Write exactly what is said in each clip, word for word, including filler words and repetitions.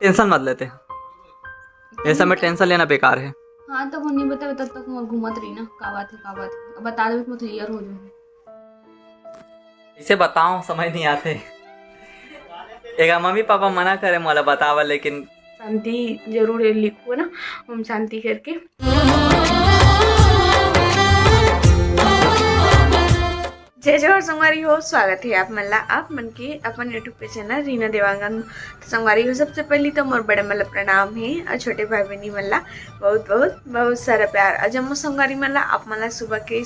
Tension मत लेते, ये सब में टेंशन लेना बेकार है। हाँ, तब वो नहीं बतावे, तब तक मैं घूमत रही ना, का बात है, का बात है। अब बता देवे तो मैं क्लियर हो जाऊँ। इसे बताओ, समझ नहीं आते। एक मम्मी पापा मना करे मोला बतावा, लेकिन शांति जरूर है, लिखो ना, ओम शांति करके। जय जोहार संगवारी हो, स्वागत है आप मन ला, आप मन के अपन YouTube पे चैनल रीना देवांगन। तो संगवारी हो, सबसे पहली तो मोर बड़े मन ला प्रणाम है और छोटे भाई बहनी मन ला बहुत बहुत बहुत सारा प्यार। और जम्मो संगवारी मन ला, आप मन ला सुबह के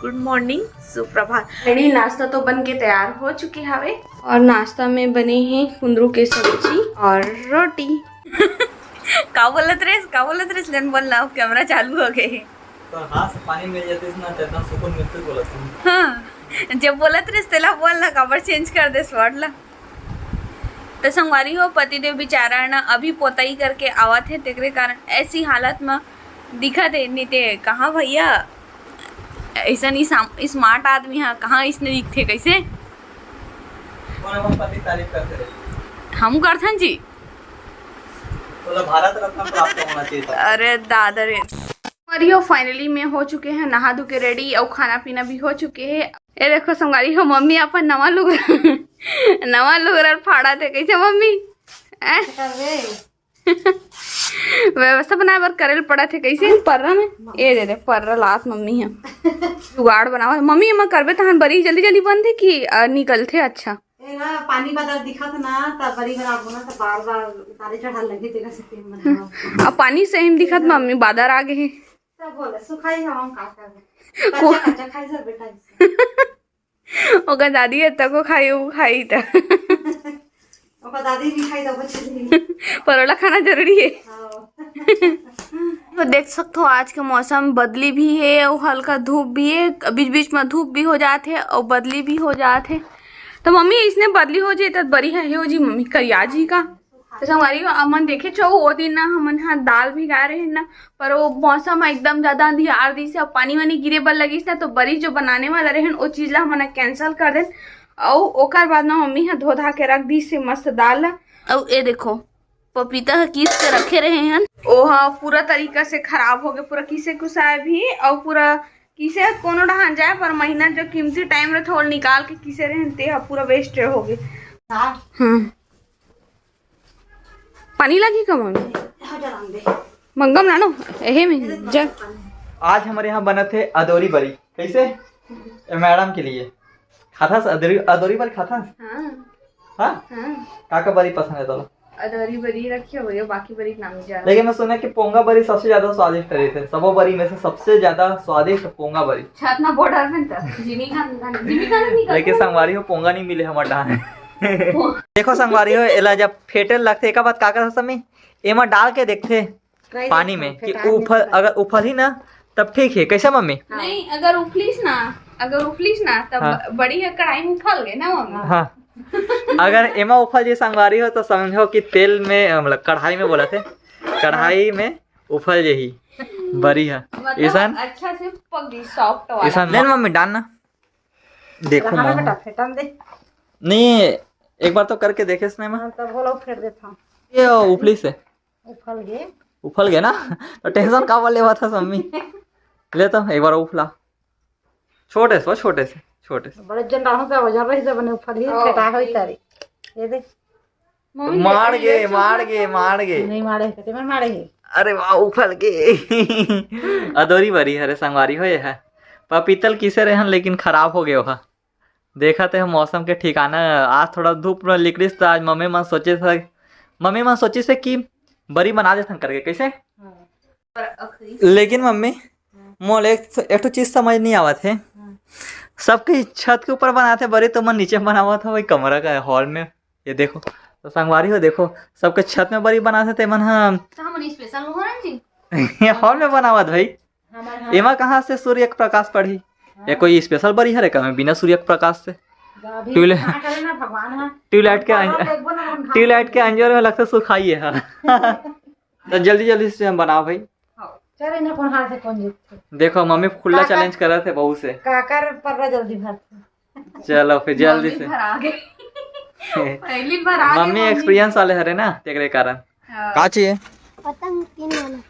गुड मॉर्निंग, सुप्रभात। रेडी नाश्ता तो बन के तैयार हो चुके हवे और नाश्ता में बने हैं कुंदरू के सब्जी और रोटी। का बोलत रेस, का बोलत रेस, जन बोल ना, कैमरा चालू हो गए। तो हाथ से पानी मिल जाते ना, तो इतना सुकून मिलते बोलत हूँ। हाँ, जब बोलत रेस तेला बोल ना, काबर चेंज कर दे वर्ड ला। तो संगवारी हो, पतिदेव बेचारा ना अभी पोताई करके आवत है, तेकरे कारण ऐसी हालत में दिखत है। नहीं ते कहाँ भैया, ऐसा नहीं स्मार्ट आदमी है, कहाँ इसने दिखते कैसे? कौन अपन पति तारीफ करते रहे? हम करथन जी। बोला, भारत रत्न प्राप्त होना चाहिए था। अरे दादा रे। और यो फाइनली में हो चुके हैं नहा धो के रेडी और खाना पीना भी हो चुके हैं। ये देखो संगवारी हो, मम्मी अपन नवा लुगरा नवा लुगरा फाड़ा थे। कैसे मम्मी? ऐ? व्यवस्था बनाए बर करे ल पड़ा थे। कैसे पर्रा में? ये दे दे पर्रा लात मम्मी है। जुगाड़ बनावा मम्मी, एमा करबे तहन बरी जल्दी जल्दी बन थे कि अ, निकलथे अच्छा। ए ना, पानी बादल दिखत ना, त बरी बनाबो ना, त बार बार उतारे चढ़ाल लगे, तेरा से तेल मत बनाओ। अब पानी सही में दिखत मम्मी, बादर आ गए हैं। तब बोले, सुखाई हवा में का करबे? को- कच्चा, कच्चा खाई सर बेटा इसे। ओकर दादी है, तको खाई, वो खाई त। ओकर दादी नहीं खाई, तब चली। परोला खाना जरूरी है। हाँ। तो देख सकते हो, आज के मौसम बदली भी है और हल्का धूप भी है, बीच बीच में धूप भी हो जाते हैं और बदली भी हो जाते हैं। तो मम्मी, इसने बदली हो जाए तो बरी है हो जी मम्मी, करिया जी का। तो संगवारी हो, अमन देखे छो, वो दिन ना हमन हा दाल भिगाए रहे ना, पर वो मौसम एकदम ज्यादा अंधियार दिस, अब पानी वानी गिरे बर लगिस ना, तो बरी जो बनाने वाला रहे, वो चीज ला हमन कैंसिल कर देन। अउ ओकर बाद ना मम्मी हा धो धा के रख दिस से मस्त दाल ला। अउ ये देखो, पपीता ह किस के रखे रहे हन, ओहा पूरा तरीका से खराब हो गए, पूरा किसे कुसाए भी, अउ पूरा किसे कोनो डहान जाए, पर महीना जो कीमती टाइम रहे, थोड़ा निकाल के किसे रहे, ते ह पूरा वेस्ट हो गए। हाँ। हम्म। पानी लगी का मम्मी? हाँ, जलान दे। मंगम ना नो, एहे में जग। आज हमारे यहाँ बनत हे अदौरी बरी। कैसे? ए, मैडम के लिए। खाथस अदौरी, अदौरी बरी खाथस? हाँ। हाँ? हाँ। का का बरी पसंद है तोला? अदौरी बरी रखिए भैया, बाकी बरी के नाम नहीं जाना। लेकिन मैं सुना कि पोंगा बरी सबसे ज्यादा स्वादिष्ट रही थे, सबो बरी में से सबसे ज्यादा स्वादिष्ट पोंगा बरी। छत ना बॉर्डर में था, जिमी खान, जिमी खान नहीं लेकिन करता। संगवारी हो, पोंगा नहीं मिले हमारे डहान। देखो संगवारी हो, एला जब फेटे लगथे, एका बात का करथे समी, एमा डाल के देखथे पानी में कि उफल, अगर उफलही ना, तब ठीक है। कैसे मम्मी? हाँ। नहीं, अगर उफलिस ना, अगर उफलिस ना, तब हाँ। ब-, बड़ी है कढ़ाई में उफल गए ना मम्मी। हाँ। अगर एमा उफल जी संगवारी हो, तो समझो कि तेल में, मतलब, कढ़ाई में बोला थे, कढ़ाई में उफल जही बरी है। मतलब, इसन अच्छा से पक गई, सॉफ्ट वाला। इसन लेन मम्मी, डाल ना। देखो रहा मम्मी। बेटा, फेटन दे। नहीं, एक बार तो करके देखे इसने में। हाँ, तब बोलो, फेर देता हूँ। ये उफली से। उफल गए। उफल गए ना? तो टेंशन काबर लेवा था मम्मी? ले तो एक बार उफला। छोटे से, छोटे से, छोटे से। बड़े जन रहूं से वजन रही से बने उफल ही ओ। फेटा होई तारी। ये दे। मम्मी मार गे, मार गे, मार गे। नहीं मारे है, ते में मारे है। अरे वाह, उफल गे। अदौरी बरी हरे संगवारी हो ये है। पपीतल किसे रहन लेकिन खराब हो गयो हा। देखा थे मौसम के ठिकाना, आज थोड़ा धूप न निकलिस त आज मम्मी मन सोचे थे, मम्मी मन सोचिस हे कि बरी बना देथन करके। कैसे? हाँ। पर अखरी। लेकिन मम्मी, हाँ। मोला एक, एक ठो चीज समझ नहीं आवत हे। हाँ। सबके छत के ऊपर बनाथे बरी, तो मन नीचे बनावत हो भाई कमरा का हॉल में। ये देखो, तो संगवारी हो, देखो, सबके छत में बरी बनाथे ते मन ह तो हमन स्पेशल हो रहे जी। ये हॉल में बनावत भाई। हमारे यहाँ एमा कहाँ से सूर्य के प्रकाश पड़ही? हाँ। ये कोई स्पेशल बरी हरे का, मैं बिना सूर्य के प्रकाश से? अभी ट्यूबलाइट, कहाँ करे ना भगवान, हाँ। ट्यूबलाइट के हम अंज-, देखबो ना, हम ट्यूबलाइट के अंजोर में लगता सुखाई है, हाँ। तो जल्दी जल्दी से हम बनाओ भाई। हाँ। चल, इन्हें अपन हाथ से कौन जीतथे? देखो, मम्मी खुला काकर, चैलेंज करत हे बहू से। काकर पर्रा जल्दी भर। चलो फिर जल्दी मम्मी से। भरा गई। पहली बार आ गई मम्मी मम्मी। एक्सपीरियंस वाले हरे ना, तेकरे कारण। हाँ। का चाहिए? पतंग तीन वाला।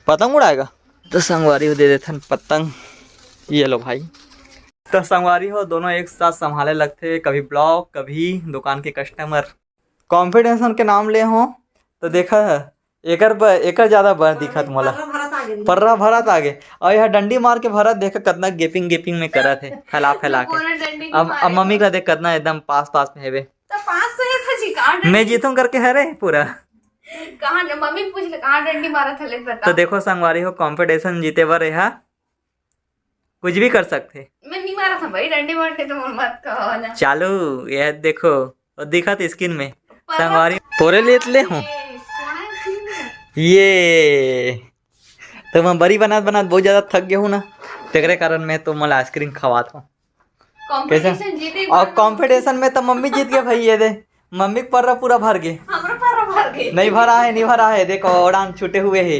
पतंग उड़ाएगा? तो संगवारी हो दे देथन पतंग। ये लो भाई। तो संगवारी हो, दोनों एक साथ संभाले लगथे, कभी ब्लॉग, कभी दुकान के कस्टमर। कॉम्पिटिशन के नाम ले हो तो देखा है, एकर ब-, एकर ज्यादा बर दिखत मोला। पर्रा भरत आगे। पर्रा भरत आगे। और यह डंडी मार के भरत, देखा कतना गेपिंग गेपिंग में करत है, फैला फैला के। पूरा डंडी अब, मारे अब मम्मी का देख, कतना एकदम पास पास में हेवे। तो पास तो ये था जी, कहाँ डंडी? मैं जीतूं करके हरे पूरा। कहाँ ने-, मम्मी पूछ ले, "कहाँ डंडी मारा था, ले बता।" तो देखो संगवारी हो, कॉम्पिटिशन जीते बर यहाँ कुछ भी कर सकथे। मैं नहीं मारा था भाई, डंडी मारने तो मोर मत कहो ना। चालू, ये देखो, और दिखा तो स्क्रीन में। पर संगवारी, तोरे लिए तो ले हूँ। ये सोना है, सीन है। ये तो मैं बरी बनात बनात बहुत ज्यादा थक गया हूँ ना, तेकरे कारण मैं तो मोला आइसक्रीम खवात हूँ। कैसे? कॉम्पिटिशन जीते और कॉम्पिटिशन में तो मम्मी जीत गए भाई, ये दे, मम्मी के पर्रा पूरा भर गए। हमरा पर्रा भर गए। नहीं भरा है, नहीं भरा है, देखो ओड़ान छूटे हुए है।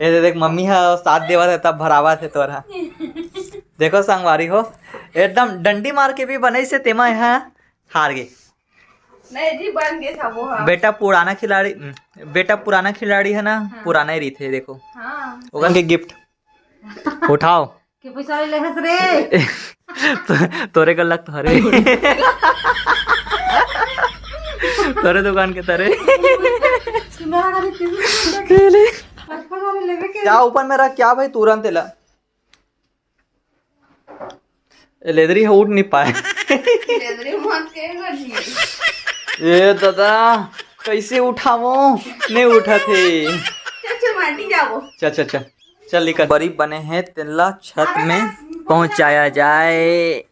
ये दे देख, मम्मी है साथ देवत है तब भरावत है तोरा। देखो संगवारी हो, एकदम डंडी मार के भी बने से तेमा यहाँ हार गए। नहीं जी, बन गए था वो, हाँ। बेटा पुराना खिलाड़ी, बेटा पुराना खिलाड़ी है ना, हाँ। पुराना ही रीत है, देखो। हाँ। ओकन के गिफ्ट उठाओ। के पैसा ले हस रे? तो, तोरे गलत तो हरे। तोरे दुकान के तरे। सुना ना रे, किसी को ले ले। पचपन वाले लेवे के। क्या ऊपर में रख, क्या भाई, तुरंत ला। ए, लेदरी ह उठ नहीं पाए। लेदरी मत के कर जी। ए दादा, कैसे उठावो? नहीं उठत हे। चल, चल, माटी जाबो। चल, चल, चल। चल, निकल। बरी बने हे, तेला छत में पहुंचाया जाए।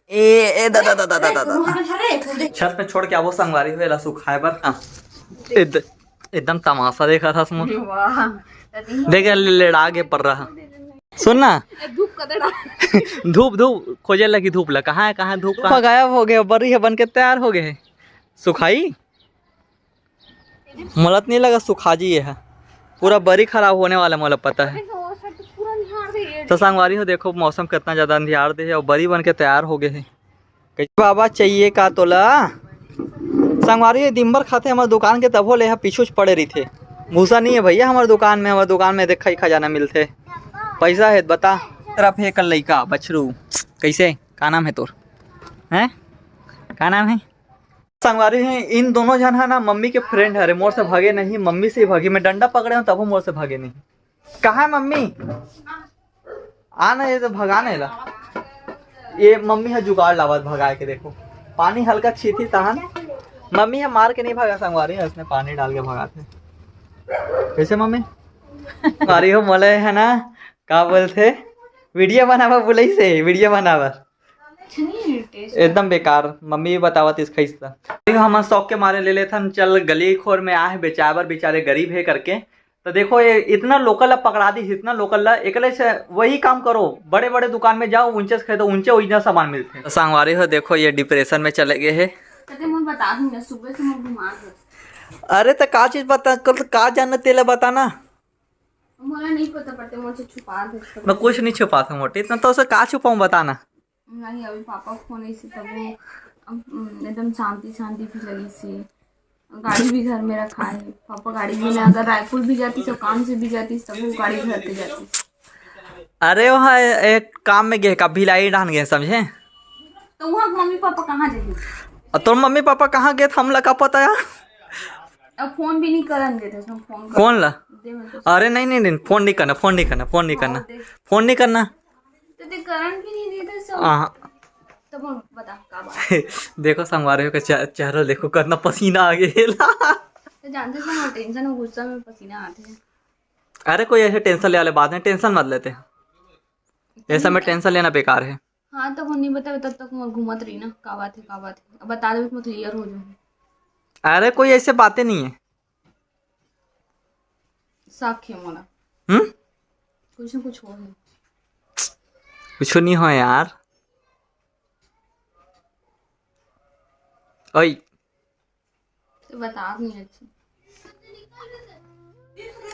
ए, ए, दादा, दादा, दादा, दादा। छत में छोड़ के आबो संगवारी हो, एला सुखाए बर। हाँ। ए, द-, एकदम तमाशा देखा था समूह। वाह। देख, ले, लेड़ा के पर्रा। सुन ना। ए, धूप कतड़ा। धूप, धूप, खोजे लगी धूप ला। कहाँ है, कहाँ है धूप? कहाँ? गायब हो गए, बरी है बन के तैयार हो गए है। सुखाई? मोला तो नहीं लगा सुखा जी ये है। पूरा बरी खराब होने वाला, मोला पता है। तो संगवारी हो, देखो मौसम कितना ज्यादा अंधियार दे है और बरी बन के तैयार हो गए है। कइसे बाबा चाहिए का तोला? संगवारी, ये दिन भर खाथे हमर दुकान के, तभो ले हा पीछू च पड़े रहिथे। भूसा नहीं है भैया हमर दुकान में, हमर दुकान में देख खजाना मिलथे। पैसा है बता। तरफ हे कल लइका बछरू। कैसे? का नाम है तोर? हैं? का नाम है? संगवारी है, इन दोनों झन है ना मम्मी के फ्रेंड हरे, मोर से भागे नहीं, मम्मी से ही भागे। मैं डंडा पकड़े हूँ तभो मोर से भागे नहीं। कहाँ है मम्मी? आ ना, ये तो भगा नहीं ला। ये मम्मी है जुगाड़ लावत भगाए के, देखो पानी हल्का छीती तहन। मम्मी है मार के नहीं भगा संगवारी, इसने पानी डाल के भगाते। कैसे मम्मी? मारी हो मोले है ना, का बोलते, वीडियो बनावा बोले से, वीडियो बनावा। अच्छा नहीं है taste। एकदम बेकार, मम्मी भी बतावत इस खैस त। देखो, हमन शौक के मारे ले लेथन, चल गली खोर में आहे बेचाए बर, बेचारे गरीब है करके। तो देखो, ये इतना लोकल ला पकड़ा दी, इतना लोकल ला, एकले से वही काम करो, बड़े-बड़े दुकान में जाओ, उनचे से खरीदो, उनचे original सामान मिलथे। तो संगवारी हो, देखो, ये डिप्रेशन में चले गए है। कहते मैं बता दूंगा, सुबह से मैं बीमार हूँ। अरे, तो का चीज बता, कल का जानना तेला बताना। मोला नहीं पता पड़ते, मुझसे छुपा दे। मैं कुछ नहीं छुपाता मोटी, इतना तो उसे का छुपाऊं, बताना। नहीं, अभी पापा के फोन ऐसे तब वो, अम, एकदम शांति शांति भी लगी से। गाड़ी भी घर में रखा है। पापा गाड़ी में ना, अगर रायपुर भी जाती, सब काम से भी जाती, तब वो गाड़ी घर पे जाती। अरे वहाँ एक काम में गए का, भिलाई डाहन गए, समझे? तो वहाँ मम्मी पापा कहाँ जाही? और तोर मम्मी पापा कहाँ गए, हमला का पता यार? अब फोन भी नहीं करन देते, उसमें फोन कर कौन ला? दे मैं तो अरे नहीं, नहीं, नहीं, फोन नहीं करना, फोन नहीं करना, फोन नहीं करना, दे। फोन नहीं करना। तो दे करन भी नहीं देते सब। हाँ। तो बोल, बता, का बात? देखो, संगवारी हो के चे-, चेहरा देखो, कितना पसीना आ गया ला। तो जानते हो, मैं टेंशन और गुस्सा में पसीना आते हैं। अरे, कोई ऐसे टेंशन ले वाले बात नहीं, टेंशन मत लेते हैं। ऐसा में टेंशन लेना बेकार है। हाँ, तो वो नहीं बतावे, तब तक मैं घूमत रही ना, का बात है, का बात है। अब बता दे, मैं क्लियर हो जाऊँ। अरे, कोई ऐसे बातें नहीं है। शक है मोला। हम्म? कुछ ना कुछ हो है। कुछ नहीं हो यार। ओए। तो बता नहीं अच्छी।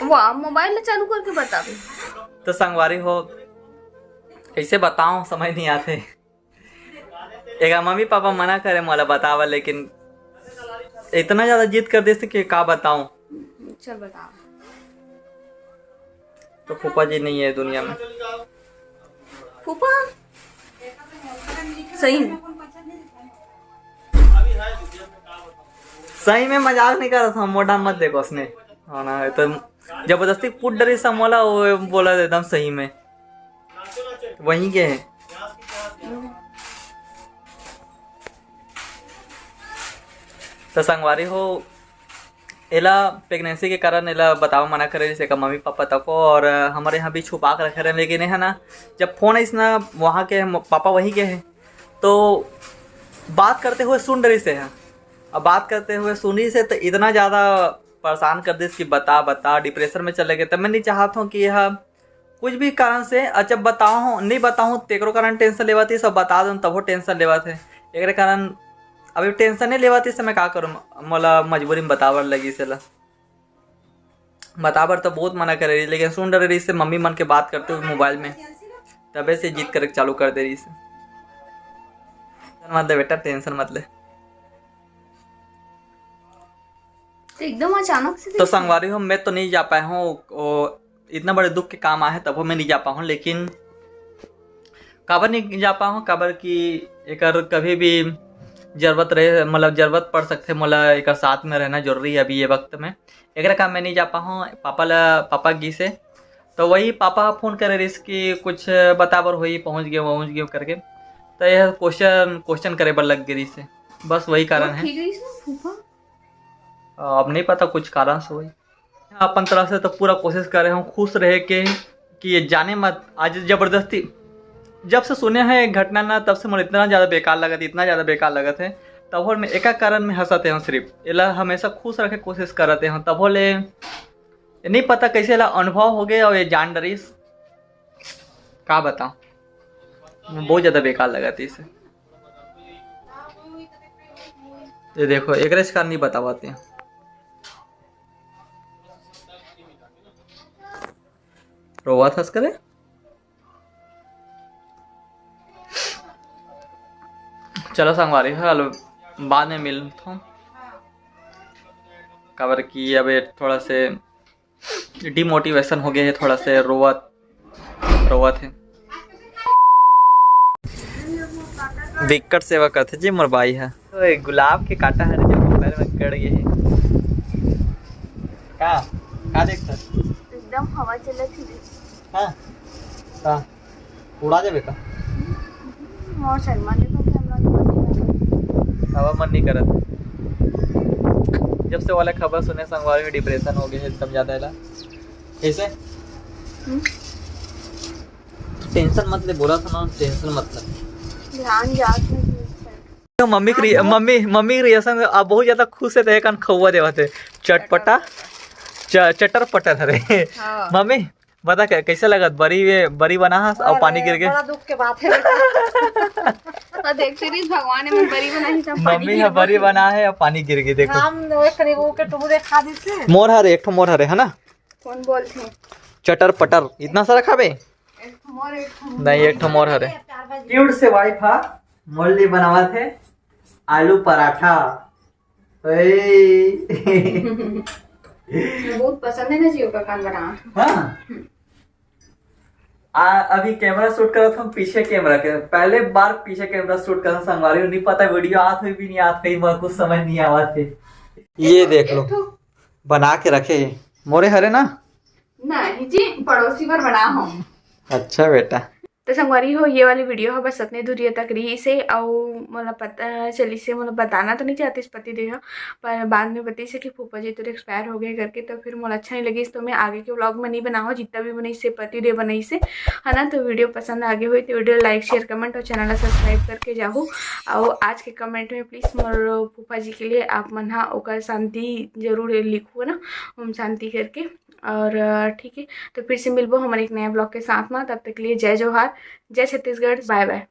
वाह, मोबाइल में चालू करके बता भी। तो संगवारी हो, कैसे बताऊं, समझ नहीं आते। एक मम्मी पापा मना करे मोला बतावा, लेकिन इतना ज्यादा जिद कर देथे कि का बताऊं। चल बता। तो फूफा जी नहीं है दुनिया में। फूफा, सही में। सही में मजाक नहीं कर रहा था, मोटा मत देखो उसने। हाँ ना, तो जबरदस्ती पूछ डरिस मोला, वो बोला एकदम सही में। वहीं के है। तो संगवारी हो, एला प्रेगनेंसी के कारण एला बतावा मना करे रहिस एकर मम्मी पापा तको, और हमर यहाँ भी छुपा के रखे रहे, लेकिन है ना, जब फोन आइस ना वहाँ के, पापा वहीं के हैं, तो बात करते हुए सुन रहिस है। अब बात करते हुए सुनिस है तो इतना ज़्यादा परेशान कर दिस कि बता बता, डिप्रेशन में चले गए। तब मैं नहीं चाहत हूँ कि यह कुछ भी कारण से, अच्छा बताओ हूँ नहीं बताओ हूँ, तेकरो कारण टेंशन लेवत है, सब बता दूँ तबो टेंशन लेवत है। एकरे कारण अभी टेंशन नहीं लेवत है, मैं का करूँ, मोला मजबूरी में बतावर लगी से ला। बताबर तो बहुत मना करे रही, लेकिन सुन डरे रही से मम्मी मन के बात करते हुए मोबाइल में, तबे से जिद करे चालू कर दे रही से। टेंशन मत ले बेटा, टेंशन मत ले। तो एकदम अचानक से तो संगवारी हो, मैं तो नहीं जा पाया हूँ, वो इतना बड़े दुख के काम आए तब मैं नहीं जा पाया हूँ, लेकिन काबर नहीं जा पाया हूँ, काबर कि एकर कभी भी जरूरत रहे, मतलब जरूरत पड़ सकते मोला, एकर साथ में रहना जरूरी है अभी ये वक्त में। एकरा काम मैं नहीं जा पाया हूँ, पापा ला, पापा गिस हे, तो वही पापा फोन करे रहिस कि कुछ बताबर होई, पहुँच गए पहुँच गए करके, तो यह क्वेश्चन क्वेश्चन करे बर लग गए रहिस हे, बस वही कारण है। ठीक रहिस ना फूफा? अब नहीं पता कुछ कारण से होई। अपन तरफ से तो पूरा कोशिश करे हूँ खुश रहे के कि ये जाने मत। आज जबरदस्ती जब से सुने हैं ये घटना ना, तब से मोर इतना ज़्यादा बेकार लगत, इतना ज़्यादा बेकार लगत है। तब और मैं एका कारण में हंसत हूँ, सिर्फ एला हमेशा खुश रखे कोशिश करत हूँ। तब ले नहीं पता कैसे ला अनुभव हो गए और ये जान डरिस, का बताऊँ, बहुत ज़्यादा बेकार लगत इसे। ये देखो, एकरे से का नहीं बतावत है। रोवत हस करे। चलो संगवारी, हल बाद में मिलथों, काबर कि अब ये थोड़ा से डिमोटिवेशन हो गया है, थोड़ा से रोवत रोवत है। विकट सेवा करथे जी मोर बाई है। तो ये गुलाब के कांटा हरे जो पैर में गड़ गए है। का का देखता? एकदम हवा चलत ही। हाँ का उड़ा जाबे का? मोर शर्मा देखो कि हम लोग हवा मन नहीं करत। जब से वाला खबर सुने संगवारी में डिप्रेशन हो गए एकदम ज्यादा है। कैसे? टेंशन मत ले, बोला था ना, टेंशन मत ले। ध्यान जात नहीं। तो मम्मी के रि- मम्मी मम्मी के रिएक्शन अब बहुत ज्यादा खुश है, तो एक खौवा देवत है चटपटा, च- चटर पटर हरे। हाँ। मम्मी बता कै- कैसे लगत? बरी बरी बना हस और पानी गिर गए। बड़ा दुख के बात है बेटा। तो देखते रही भगवान ने बरी बनाई था, पानी मम्मी गिर है बरी गया। बना है और पानी गिर गए। देखो हम वो करीब वो के टुकड़े खा देते। मोर हरे, एक ठो मोर हरे है ना, कौन बोलते हैं? चटर पटर इतना सारा खाबे? मोर एक नहीं, एक ठो मोर हरे। क्यूट से वाइफ हा मोर लिए बनावत है आलू पराठा। ओए। बहुत पसंद है ना जी ओकर कान बना। हाँ। आ, अभी कैमरा शूट करत हम पीछे कैमरा के, पहले बार पीछे कैमरा शूट करत संगवारी, नहीं पता वीडियो आत हुई भी नहीं आत हुई, मैं कुछ समझ नहीं आवत है। ये देख लो, बना के रखे है मोरे हरे ना। नहीं जी, पड़ोसी पर बना हम। अच्छा बेटा। तो संगवारी हो, ये वाली वीडियो ह बस अतने दूरिया तक रही से, अउ मोला पता चली से, मोला बताना तो नहीं चाहती इस पति देव ह, पर बाद में बताई से कि फूफा जी तोर एक्सपायर हो गए करके, तो फिर मोला अच्छा नहीं लगी, तो मैं आगे के व्लॉग में नहीं बनाऊँ, जितना भी बनाई से पति देव बनाई से, है ना। तो वीडियो पसंद आगे हुई तो वीडियो लाइक, शेयर, कमेंट और चैनल ला सब्सक्राइब करके जाहू। और आज के कमेंट में प्लीज मोर फूफा जी के लिए आप मन हा ओकर शांति जरूर लिखू, है ना, ओम शांति करके। और अ, ठीक है, तो फिर से मिलबो हमारे एक नया ब्लॉग के साथ में। तब तक के लिए जय जोहार, जय छत्तीसगढ़, बाय बाय।